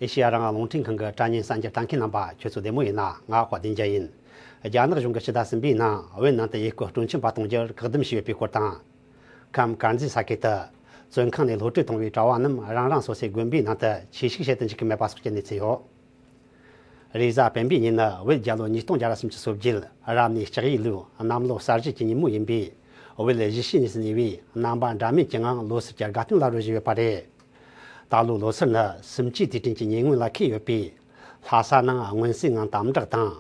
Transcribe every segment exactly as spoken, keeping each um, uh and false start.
ཨེ་ཤེ་ཡ་རང་དབང་རླུང་འཕྲིན་ཁང་གི་དྲ་བརྙན་གསར་འགྱུར་ལྟ་མཁན་རྣམ་པ་ཁྱོད་ཚོ་བདེ་མོ་ཡིན་ན། ང་དཔལ་ལྡན་རྒྱལ་ཡིན། རྒྱ་ནག་གཞུང་གིས་སྤྱི་ཟླ་གསུམ་པའི་ནང་བོད་ནང་དུ་ཡུལ་སྐོར་སྤྲོ་འཆམ་པ་གཏོང་རྒྱུར་བཀག་སྡོམ་བྱས་ཡོད་པའི་སྐོར་དང་། ཁམས་དཀར་མཛེས་ས་ཁུལ་དུ་བཙོན་ཁང་ནས་གློད་གྲོལ་བཏང་བའི་གྲྭ་བ་རྣམས་རང་རང་སོ་སོའི་དགོན་པའི་ནང་དུ་ཆོས་ཞུགས་བྱེད་དུ་འཇུག་གི་མེད་པ་སོགས་ཀྱི་གནས་ཚུལ་ཡོད། རེས་གཟའ་སྤེན་པའི་ཉིན་ནི་བོད་རྒྱལ་ལོ་ཉིས་སྟོང་བརྒྱ་ར་སུམ་ཅུ་སོ་བརྒྱད་རབ་གནས་ལྕགས་ཡོས་ལོའི་གནམ་ལོ་གསར་བཞད་ཀྱི་ཉིན་མོ་ཡིན་པས། བོད་གཞིས་བྱེས་གཉིས་སུ་གནས་པའི་རྣམ་པ་འདྲ་མིན་གྱི་ངང་ལོ་སར་གྱི་དགའ་སྟོན་ལ་རོལ་བཞིན་ཡོད་པ་རེད། ད་ལོའི་ལོ་སར་ནི་སུམ་བཅུའི་དུས་དྲན་གྱི་ཉེ་སྔོན་ལ་འཁེལ་ཡོད་པས། ལྷ་ས་ནང་སྔོན་སྲོལ་ངང་དམ་དྲག་དང་།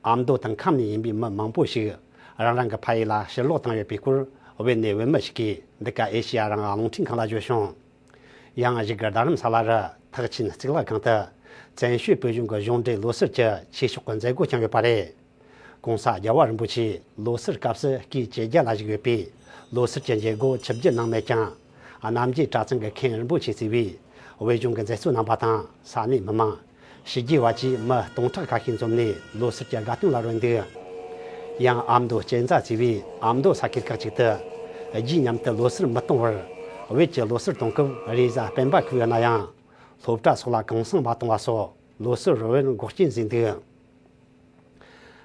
ཨ་མདོ་དང་ཁམས་ནས་ཡིན་པའི་མི་མང་པོ་ཞིག་རང་རང་གི་ཕ་ཡུལ་ལ་ཕྱིར་ལོག་བཏང་ཡོད་པའི་སྐོར། བོད་ནས་བོད་མི་ཞིག་གིས་འདི་ག་ཨེ་ཤེ་ཡ་རང་དབང་རླུང་འཕྲིན་ཁང་ལ་བརྗོད་བྱུང་། ཡང་གཞུག་གི་རྡ་རམ་ས་ལ་རུ་ཐེག་ཆེན་གཙུག་ལག་ཁང་དུ་བཙན་བྱོལ་བོད་གཞུང་གི་གཞུང་འབྲེལ་ལོ་སར་གྱི་ཆོས་ཕྱོགས་ཀྱི་མཛད་སྒོ་བསྐྱངས་ཡོད་པ་རེད། ༸གོང་ས་རྒྱལ་བ་རིན་པོ་ཆེ་ལོ་སར་སྐབས་སུ་སྐུའི་གཅེས་རྒྱ་ལ་བཞུགས་ཡོད་པས། ལོ་སར་གྱི་མཛད་སྒོ་ཆིབས་བསྒྱུར་གནང་མེད་ཀྱང་། རྣམ་རྒྱལ་གྲྭ་ཚང་གི་མཁན་རིན་པོ་ཆེ་གཙོས་པའི་བོད་གཞུང་གི་མཛད་གཙོ་རྣམ་པ་དང་ས་གནས་མི་མང་། ཕྱི་རྒྱལ་བ་བཅས་མི་སྟོང་ཕྲག་ཁ་ཤས་འཛོམས་ནས་ལོ་སར་གྱི་དགའ་སྟོན་ལ་རོལ་འདུག། ཡང་ཨ་མདོ་གཅན་ཚ་གཙོས་པའི་ཨ་མདོ་ས་ཁུལ་ཁག་ཅིག་ཏུ་རྒྱུས་མཉམ་དུ་ལོ་སར་མི་གཏོང་བར། བོད་ཀྱི་ལོ་སར་གཏོང་སྐབས་རེས་གཟའ་སྤེན་པ་ཁུལ་ཡོད་ན་ཡང་། སློབ་གྲྭ་སོགས་ལ་གུང་སེང་མ་གཏོང་བ་སོགས་ལོ་སར་རོལ་བར་འགོག་རྐྱེན་བཟོས་འདུག།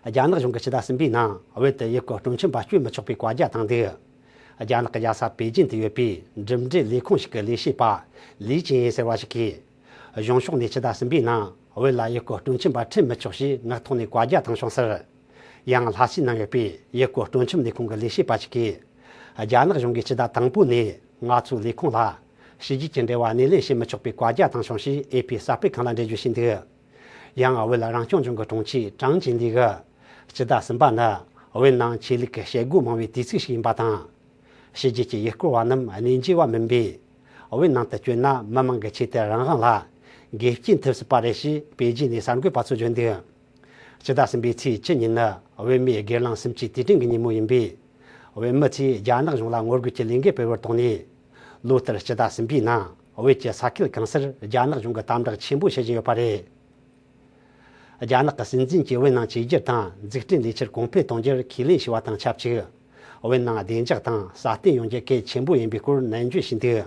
རྒྱ་ནག་གཞུང་གིས་སྤྱི་ཟླ་གསུམ་པའི་ནང་བོད་དུ་ཡུལ་སྐོར་སྤྲོ་འཆམ་པ་བསྐྱོད་མི་ཆོག་པའི་བཀའ་རྒྱ་བཏང་འདུག། རྒྱ་ནག་གི་རྒྱལ་ས་པེ་ཅིན་དུ་ཡོད་པའི་འགྲིམ་འགྲུལ་ལས་ཁུངས་ཤིག་གི་ལས་བྱེད་པ་ལི་ཅིན་ཡེ་ཟེར་བ་ཞིག་གིས། གཞུང་ཕྱོགས་ནས་སྤྱི་ཟླ་གསུམ་པའི་ནང་བོད་ལ་ཡུལ་སྐོར་སྤྲོ་འཆམ་པ་ཁྲིད་མི་ཆོག་ཞེས་ངག་ཐོག་ནས་བཀའ་རྒྱ་བཏང་བྱུང་ཟེར། ཡང་ལྷ་སའི་ནང་ཡོད་པའི་ཡུལ་སྐོར་སྤྲོ་འཆམ་ལས་ཁུངས་ཀྱི་ལས་བྱེད་པ་ཞིག་གིས། རྒྱ་ནག་གཞུང་གིས་སྤྱི་ཟླ་དང་པོ་ནས་ང་ཚོའི་ལས་ཁུངས་ལ་ཕྱི་རྒྱལ་གྱི་འབྲེལ་བ་སྣེ་ལེན་བྱེད་མི་ཆོག་པའི་བཀའ་རྒྱ་བཏང་བྱུང་ཞེས་ཨེ་ཕི་གསར་སྤེལ་ཁང་ལ་འགྲེལ་བརྗོད་བྱས་འདུག། ཡང་བོད་རང་སྐྱོང་ལྗོངས་ཀྱི་དྲུང་ཆེ་ཀྲང་ཅིན་ལི་གིས་སྤྱི་ཟླ་གསུམ་པ་ནི་བོད་ནང་ཆོས་ལུགས་ཀྱི་བྱེད་སྒོ་མང་བའི་དུས་ཚིགས་ཤིག་ཡིན་པ་དང་། ཕྱི་རྒྱལ་གྱི་ཡུལ་སྐོར་བ་རྣམས་གནས་མཇལ་བ་མིན་པས། བོད་ནང་དུ་བསྐྱོད་ན་མི་མང་གི་ཆེད་དུ་རང་དབང་ལ་འགལ་རྐྱེན་ཐེབས་སྲིད་པ་རེད་ཞེས་པེ་ཅིན་ནས་གསར་འགོད་པ་ཚོས་བརྗོད་འདུག། སྤྱི་ཟླ་གསུམ་པའི་ཚེས་བཅུ་ཉིན་ནི་བོད་མིའི་སྒེར་ལངས་སུམ་ཅུའི་དུས་དྲན་གྱི་ཉིན་མོ་ཡིན་པས། བོད་མི་ཚོས་རྒྱ་ནག་གཞུང་ལ་ངོ་རྒོལ་གྱི་ལས་འགུལ་སྤེལ་བར་དོགས་ནས། ལོ་ལྟར་སྤྱི་ཟླ་གསུམ་པའི་ནང་བོད་ཀྱི་ས་ཁུལ་གང་སར་རྒྱ་ནག་གཞུང་གིས་དམ་དྲག་ཆེན་པོ་བྱེད་བཞིན་ཡོད་པ་རེད། རྒྱ་ནག་གི་སྲིད་འཛིན་གྱིས་བོད་ནང་བཅོས་བསྒྱུར་དང་འཛུགས་སྐྲུན་ལས་འཆར་གོང་འཕེལ་གཏོང་རྒྱུར་ཁས་ལེན་ཞུས་པ་དང་ཆབས་ཅིག་བོད་ནང་བདེ་འཇགས་དང་སྲ་བརྟན་ཡོང་རྒྱུ་གལ་ཆེན་པོ་ཡིན་པའི་སྐོར་ནན་བརྗོད་བྱས་འདུག།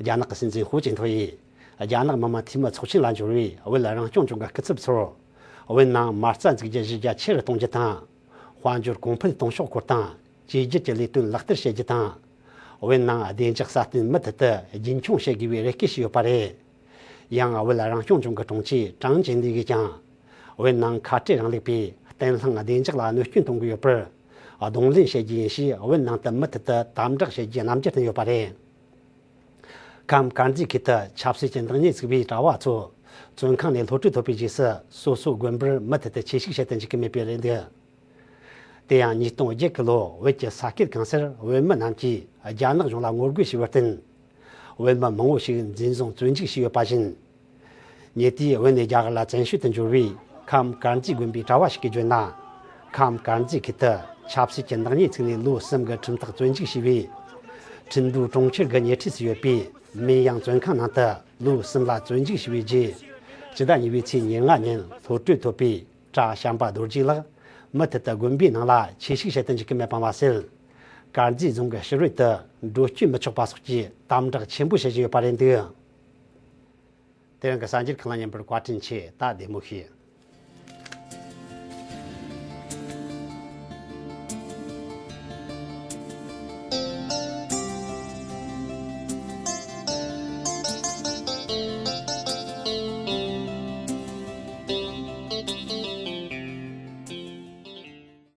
རྒྱ་ནག་གི་སྲིད་འཛིན་ཧུའུ་ཅིན་ཐའོ་ཡིས་རྒྱ་ནག་མི་དམངས་འཐུས་མི་ཚོགས་ཆེན་ལ་འབྱོར་བའི་བོད་རང་སྐྱོང་ལྗོངས་ཀྱི་སྐུ་ཚབ་ཚོར། བོད་ནང་མ་རྩ་འཛུགས་རྒྱུ་གཞི་རྒྱ་ཆེ་རུ་གཏོང་རྒྱུ་དང་། དཔལ་འབྱོར་གོང་འཕེལ་གཏོང་ཕྱོགས་སྐོར་དང་། བཅོས་བསྒྱུར་གྱི་ལས་དོན་ལག་བསྟར་བྱེད་རྒྱུ་དང་། བོད་ནང་བདེ་འཇགས་སྲ་བརྟན་མུ་མཐུད་དུ་རྒྱུན་འཁྱོངས་བྱེད་དགོས་པའི་རེ་སྐུལ་ཞུས་ཡོད་པ་རེད། ཡང་བོད་རང་སྐྱོང་ལྗོངས་ཀྱི་དྲུང་ཆེ་ཀྲང་ཅིན་ལི་ཡིས་ཀྱང་། བོད་ནང་ཁ་བྲལ་རིང་ལུགས་པའི་བརྟན་ལྷིང་བདེ་འཇགས་ལ་གནོད་སྐྱོན་གཏོང་གི་ཡོད་པར། གདོང་ལེན་བྱེད་རྒྱུ་ཡིན་ཞེས་བོད་ནང་དུ་མུ་མཐུད་དུ་དམ་དྲག་བྱེད་རྒྱུའི་རྣམ་འགྱུར་བསྟན་ཡོད་པ་རེད། ཁམས་དཀར་མཛེས་ཁུལ་དུ་ཆབ་སྲིད་ཀྱི་འདང་ངེས་ཚུགས་པའི་གྲྭ་བ་ཚོ་བཙོན་ཁང་ནས་གློད་གྲོལ་ཐོབ་པའི་རྗེས་སུ་སོ་སོའི་དགོན་པར་མུ་མཐུད་དུ་ཆོས་ཞུགས་བྱེད་དུ་འཇུག་གི་མེད་པའི་རེ་འདུན། དེ་ཡང་ཉིས་སྟོང་བརྒྱད་གི་ལོ་བོད་ཀྱི་ས་ཁུལ་གང་སར་བོད་མི་རྣམས་ཀྱིས་རྒྱ་ནག་གཞུང་ལ་ངོ་རྒོལ་བྱས་པར་བརྟེན། བོད་མི་མང་བོ་ཞིག་འཛིན་བཟུང་བཙོན་འཇུག་བྱས་ཡོད་པ་བཞིན། ཉེ་དུས་བོད་ནས་རྒྱ་གར་ལ་བཙན་བྱོལ་དུ་འབྱོར་བའི་ཁམས་དཀར་མཛེས་དགོན་པའི་གྲྭ་བ་ཞིག་གིས་བརྗོད་ན། ཁམས་དཀར་མཛེས་ཁུལ་དུ་ཆབ་སྲིད་ཀྱི་འདང་ངེས་ཚུགས་ནས་ལོ་གསུམ་གྱི་ཁྲིམས་ཐག་བཙོན་འཇུག་བྱས་པའི་ཁྲིན་ཏུའུ་གྲོང་ཁྱེར་གྱི་ཉེ་འཁྲིས་སུ་ཡོད་པའི་མིན་ཡང་བཙོན་ཁང་ནང་དུ་ལོ་གསུམ་ལ་བཙོན་འཇུག་བྱས་པའི་རྗེས། སྤྱི་ཟླ་གཉིས་པའི་ཚེས་ཉེར་ལྔ་ཉིན་གློད་གྲོལ་ཐོབ་པའི་གྲྭ་བྱམས་པ་རྡོ་རྗེ་ལགས་མུ་མཐུད་དུ་དགོན་པའི་ནང་ལ་ཆོས་ཞུགས་བྱེད་དུ་འཇུག་གི་མེད་པ་མ་ཟད། དཀར་མཛེས་རྫོང་གི་ཕྱི་རོལ་དུ་འགྲོ་སྐྱོད་མི་ཆོག་པ་སོགས་ཀྱི་དམ་དྲག་ཆེན་པོ་བྱེད་བཞིན་ཡོད་པ་རེད་འདུག། དེ་རིང་གི་གསར་འགྱུར་ཁག་ལ་ཉན་པར་བཀའ་དྲིན་ཆེ། ད་བདེ་མོ་བྱོས།